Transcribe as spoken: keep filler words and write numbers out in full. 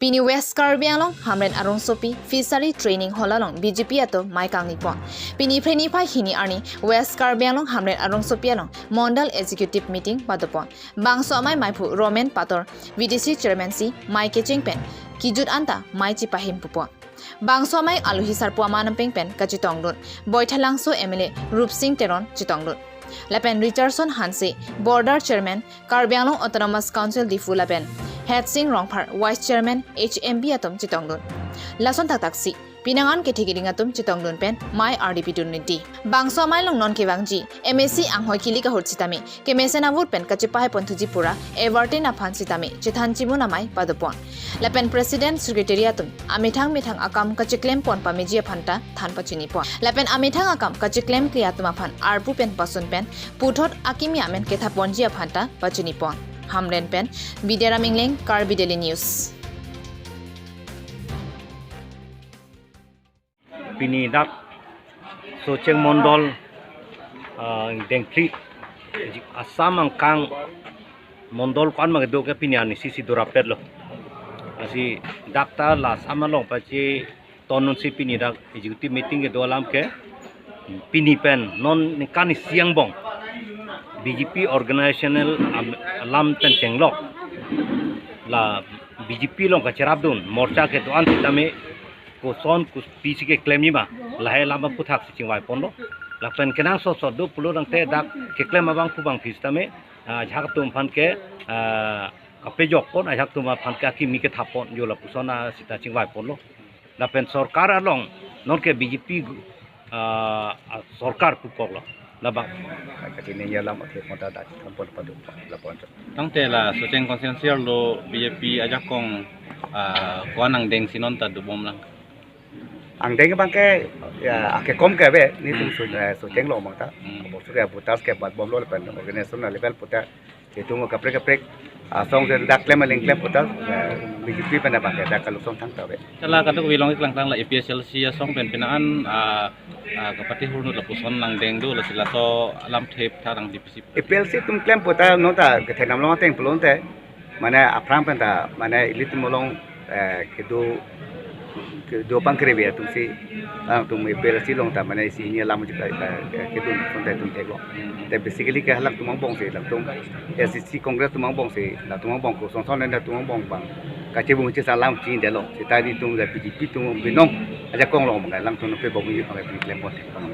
Pini West Karbi Anglong Hamren Arongsopi Fishery Training Hall along B J P atum mei kangni pon. Pini Phre niphai hini arni West Karbi Anglong Hamren Arongsopi along Mondal Executive Meeting padopon. Bangso amei meiphu Roman Pator, V D C Chairman si mei kecheng pen kijut anta mei chipahim pupon. Bangso amei alohi sarpo aman ampeng pen kachetongdun, Baithalangso M L A Rupsing Teron chetongdun. Lapen Richardson Hanse, Border Chairman, Karbi Anglong Autonomous Council Diphu lapen Hetsing Rongphar, Vice Chairman, H M B atum chetongdun. Lason thakthak si penang an kethe keding atum chetongdun pen mei ardi pidun niti. Bangso amei along non kevangji M A C anghoi kilik ahut sitame kemesen avote pen kachepahai ponthuji pura Everton aphan sitame chethan chimun amei padopon. Lapen President Secretary atum amethang methang akam kacheklem pon pameji aphanta than pachini pon. Lapen amethang akam kacheklem kle atum aphan arpu pen pasun pen puthot akimi amen ketha ponji aphanta pachini pon. Hamren pen Bidyaram Engleng, Karbi Daily News. Pini dak Socheng Mondol, ah, Dengphli, Assam angkang Mondol ko-an ma kedo ke pini arni sisi durapet lo. Lasi dak ta la Assam along pachetonun si pini dak executive meeting kedo alam ke pini pen non ningkan isi angbong B J P organizational am-, alam pen chenglok la B J P along kacherapdun morcha kedo-an sitame koson kopi si keklem ji ma, lahai alam aphuthak si chingvai ponlo. Lapen kenangsot sot do pulo tangte dak keklem abangphu bangphi sitame, ah, ajahak atum aphan ke, ah, kapejok pon, ajahak atum aphan ke akimi ketha pon, jo lapuson asita chingvai ponlo. Lapen sorkar along non ke B J P, ah, ah, sorkar pukok lo. Labang. Kachini ya lam ake konta dak kampon padu lapon. Tangte la Socheng constituency arlo B J P ajakong, ah, ko-an angdeng si non ta dobom lang. Angdeng abang ke, ya, akekom ke ave, nelitum Hmm. Su-, eh, Socheng along abang ta. Hmm. Bosok ke voters ke bat bomlo lapen organization level puta. Itum kaprek kaprek asong si dak klem aling klem puta, eh, B J P pen abang ke dak kalusong thangta ave. Hala kadokave along keklangklang la A P H L C asong pen penang an, ah, ah, kapatehor nu lapuson nangdeng do, lasi laso alamthe tha nangdipisi. A P H L C atum klem puta non ta kethenam along ateng pulote, mane aphrang pen ta, mane ilitum along, eh, kedo, kedo pangkre ave atum si, alangtum A P H L C along ta, mane isi hini alam ji ka, ka, kedun sonte atum theklo. Te basically ke halangtum angbong si, alangtum S C C Congress atum angbong si, alangtum angbong koson son nenda atum angbong abang kachebung chesa alam chini detlo. Seta nelitum la B J P atum binong ajakong along abang, alangtum nangpebong ji abang pini klem pon thek abang.